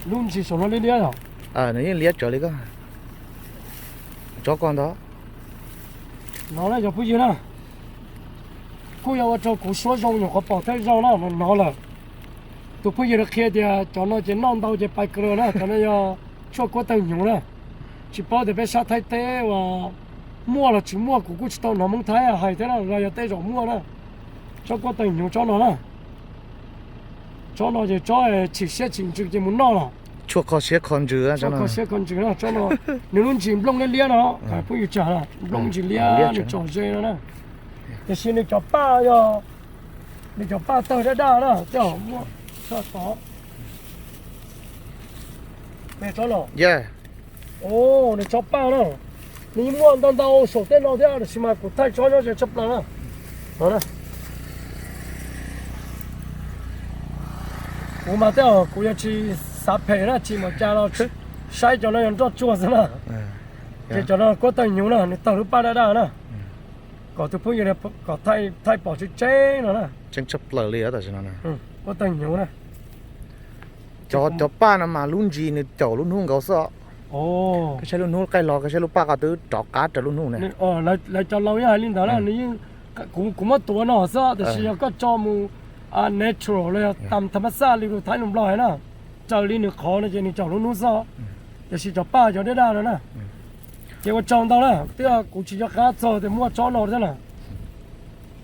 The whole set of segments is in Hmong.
Lub ntsis saum no liab liab yom. Nws yeej liab tsawv li ko. Tsob ko ntag. No na cov phooj ywg na, kuj yog ua rau kuv suab zoo nyuam qhuav pom thawj zaug na, no lawm. Tus phooj ywg qhia tias cov no ces noj ntau ces pais kawg na, cov no yog tshuaj kuab tawg hnyuv na. Tsis paub tias peb sab Thaib teb uas muaj los tsis muaj, kuv kuj tsis tau hnov Hmoob Thaib hais thiab na, los yog tej zaum muaj na. Tsob kuab tawg hnyuv tsob no na. Tsob no ces tsob chim siab chim ntsws ces mus noj los. Tshuaj kho siab kho ntsws, kho siab kho ntsws na tsob no. Nws lub ntsis nplooj liab liab no, phooj ywg tsam, nplooj ntsis liab nws tsom ze no na. Tiam sis nws cov paj yog, nws cov paj tawg daj daj na, tej zaum muaj tso tod. Tsob no, nws tsob paj na, nws yeej muaj ntau ntau saum tej no thiab, tiam sis mas kuv thaij tsob nyob ze tshaj plaws na. Kuv mas tej zaum kuv yuav tsis xav phem na, tsis mam cas los saib cov no yog nroj tsuag xwb na. Ces cov no kuab tawg hnyuv na, nws tawg lub paj daj daj na. Kom tus phooj ywg kom thaij pom tseeb tseeb no na. Tseeb tshaj plaws li tam sim no. Kuab tawg hnyuv na. Cov paj no mas lub ntsis nws caum lub hnub nkaus xwb. Koj saib lub hnub qaij los, koj saib lub paj ko twb rov qab raws lub hnub na. Lawv cov laus yeej hais li ntawd na, nws yeej, kuv muab tuav no xwb, tiam sis yog koj tso mus natural los yog tam tham ma xaj li lus Thaib lus Nplog hais na, raws li nws qhov no ces nws caum lub hnub xwb. Tiam sis cov paj cov daj daj no na. Ces ua tsaug ntau na, twb kuv tsis nco qab txog tias muaj tsob no thiab na.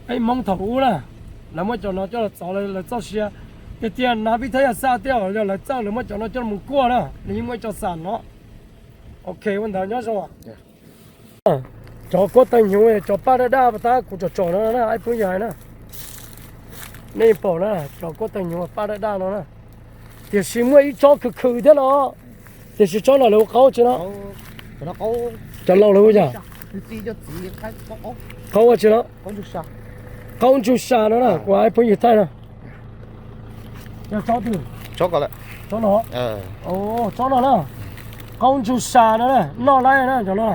Peb Hmoob thaum ub na, lawv muab cov no coj los txov lawv txoj sia. Tiag tiag nav vij thab yaj xaj thiab yog lawv txawj lawv muab cov no coj los kuaj na, nws yeej muaj ib co xam no. Ok, ua ntawd nyob zoo. Cov kuab tawg hnyuv cov paj daj daj pas tab kuv tsom tsom no na, ib phooj ywg hais na. Nej pom na, cov kuab tawg hnyuv paj daj daj no na. Tiam sis muaj ib tsob khwv khwv thiab no. Tiam sis tsob no lawv ua qaub tsi no? Cov laus lawv ua yam qaub tsi no? Qaub ntsuj sa no na, kuv ib phooj ywg thaij na. Tsob ko, tsob no, tsob no na, qaub ntsuj sa no na, noj laib na cov no.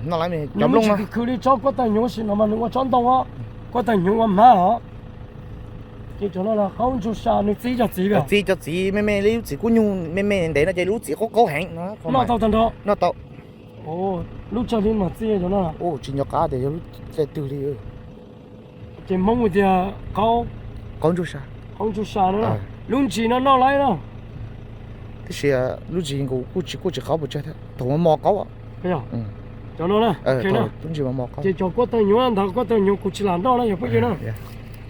Nws muaj ntsis khwv khwv li tsob kuab tawg hnyuv sim no mas nws ua tsob ntoo os, kuab tawg hnyuv ua hmab os. Ces cov no qaub ntsuj sa nws txi cov txiv, txi cov txiv me me li lub txiv kub nyuj me me ntev no ces lub txiv qaub qaub heev no. Noj tau tag nrho. Noj tau. Lub tsawg li mas txi cov no? Tsis nco qab tias yog lub tsawg twg li. Ces Hmoob tias qaub, qaub ntsuj sa no. Lub ntsis no noj laib no. Tab sis lub ntsis nkaus kuj tsis, kuj tsis qaub pes tsawg thiab, thaum mos mos qaub. Cov no na, ces cov kuab tawg hnyuv ntawd kuab tawg hnyuv kuv tsis lam noj na yog phooj ywg na.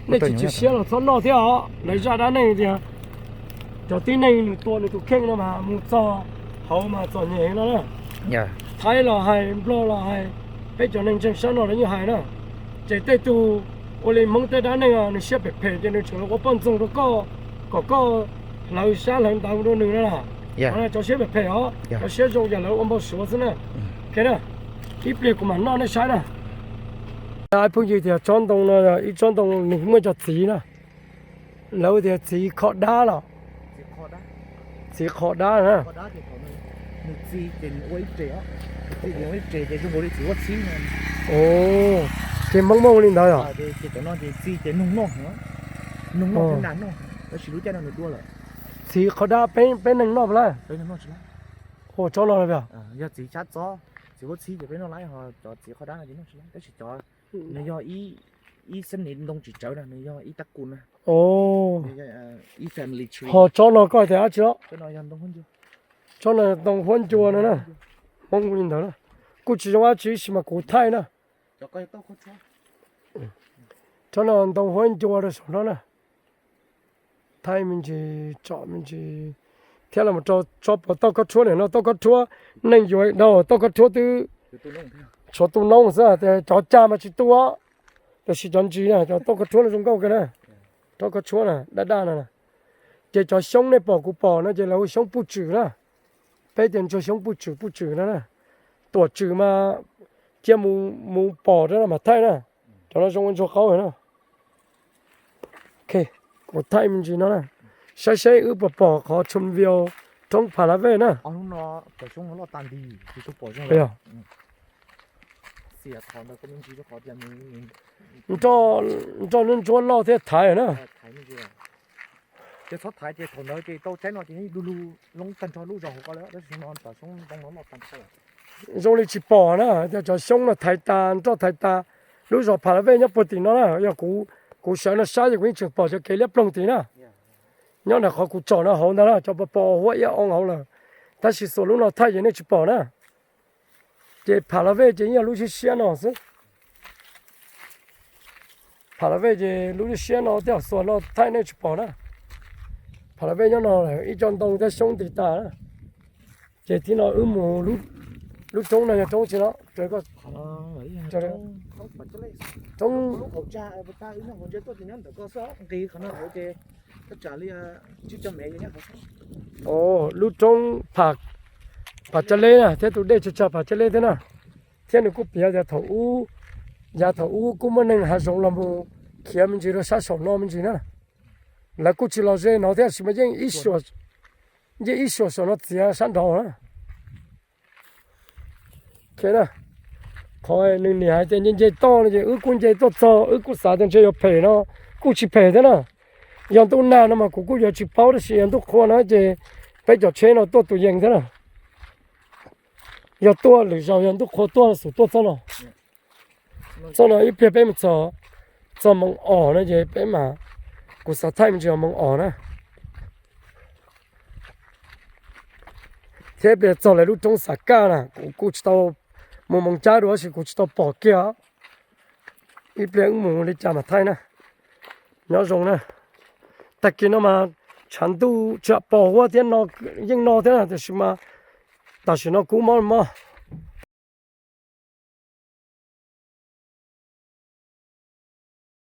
Nej tsis txaus siab los txhob noj thiab os. Lawv zaj dab neeg tias cov tib neeg nws tua nws tus kheej no mas mus txog hauv mas txom nyem no na. Thaib los hais, Nplog los hais, peb cov neeg ntseeg sab no lawv yeej hais na. Ces tej tug ua li Hmoob tej dab neeg nws siab phem phem ces nws tseem los ua poj ntxoog rau koj, kom koj hlawv sab hlawv ntawv rau nws na. Cov siab phem phem os, cov siab zoo yam lawv ua npau suav xwb na. Ib pliag kuv mam noj nej saib na. Phooj ywg tias tsob ntoo no ib tsob ntoo nws muaj cov txiv na. Lawv tias txiv kho dab los? Txiv kho dab na. Nws txi ces nws ua ib re, txi ces ua ib re ces zoo nkaus li txiv huab txhib no. Ces Hmoob muaj li ntawd os. Ces cov no ces txi ces noog noj, noog noj thiab nas noj, tab sis lub caij no nws dua lawm. Txiv kho dab peb neeg noj puas lawm? Ua tsob no lawm. Yog txiv tsab txob, txiv huab txhib ces peb noj laib, ho cov txiv kho dab no ces noj tsis laib, tab sis cov nws yog ib xab niv ntoo tsis tsawv na, nws yog ib tab kus na. Ho tsob no koj tias dab tsi los? Tsob no ntoo huab ncua no na. Hmoob li ntawd na. Kuj tsis zoo dab tsi tab sis mas kuv thaij na. Tsob no ntoo huab ncua rau saum no na. Thaij me ntsis, tsom me ntsis thiab los rau tsob pov tauj khaub rhuab niam no, tauj khaub rhuab, neeg yuav dhau tauj khaub rhuab twb tshuav tu noob xwb, cov cag mas tsis tu, tab sis cov ntsis na, cov tauj khaub rhuab no zoo nkauj kawg na. Tsob khaub rhuab na, daj daj no na. Ces cov xyoob nej pom kuv pom no ces lawv hu xyoob puj tswm na. Peb tias ntsuag xyoob puj tswm, puj tswm no na. Tuam tswm mas cia mus pom rau no mam thaij na. Cov no zoo ua ntsuag qaub na. Kuv thaij me ntsis no na, saib seb wb puas pom qhov tshum vias roob Pha La Vej na. Nroj ntsuab loj thiab thaiv na. Ces txhob thaiv ces thaum ntawd ces tau tsaib no ces yeej du lug loob tag nrho lub zos hauv ko lawm, tab sis no cov xyoob ntoo no loj tag nrho lawm. Zoo li tsis pom na, cov xyoob no thaiv tas nroj thaiv tas, lub zos Pha La Vej nyob puag tim no na, yog kuv, kuv sawv no saib ces kuv yeej tseem pom cov kev liab ploog tid na. Nyob ntawm qhov kuv tsom no hauv ntawd na, cov pos pos huab iab oo hauv lawm, tab sis xuas lub no thaij ces nej tsis pom na. Ces Pha La Vej ces yeej yog lub siab siab no xwb. Pha La Vej ces lub siab siab no thiab xuas no thaij nej tsis pom na. Pha La Vej nyob no lawm, ib co ntoo thiab xyoob nti tas na. Ces thib no wb mus, lub roob no yog roob tsi no? Roob, lub roob Phav Tsab Leb na, thiab tus dej Tsag Tsag Phav Tsab Leb thiab na. Thiab nws kuj piav tias thaum ub, yav thaum ub kuj muaj neeg hav zoov los mus khiav me ntsis rau sab saum no me ntsis na. Lawv kuj tsis los ze no thiab, tab sis mas yeej ib suam saum no txiav sab nraud na. Qhov nws niam hais tias nce nce toj no ces wb kuj nce tuaj txog, wb kuj xav tias ntshe yuav phem no, kuj tsis phem thiab na. Yog ntuj nag no mas kuv kuj yuav tsis paub, tab sis yog ntuj qhua no ces peb cov tsheb no tuaj tus yees thiab na. Yog tuaj lwm zaus yog ntuj qhua tuaj xum tuaj txoj no. Txoj no ib pliag peb mus txog, txog moos os no ces peb mam, kuv xav thaij me ntsis moos os na. Thiab ib pliag txog lawv lub roob Xav Kaj na, kuv kuj tsis tau mus moos cab dua tab sis kuv tsis tau pom kiag. Ib pliag wb mus li cas mam thaij na. Nyob zoo na. Tag kis no mas tshav ntuj tsis pos huab thiab no, yeej no thiab na, tiam sis mas tam sim no kub mob mob.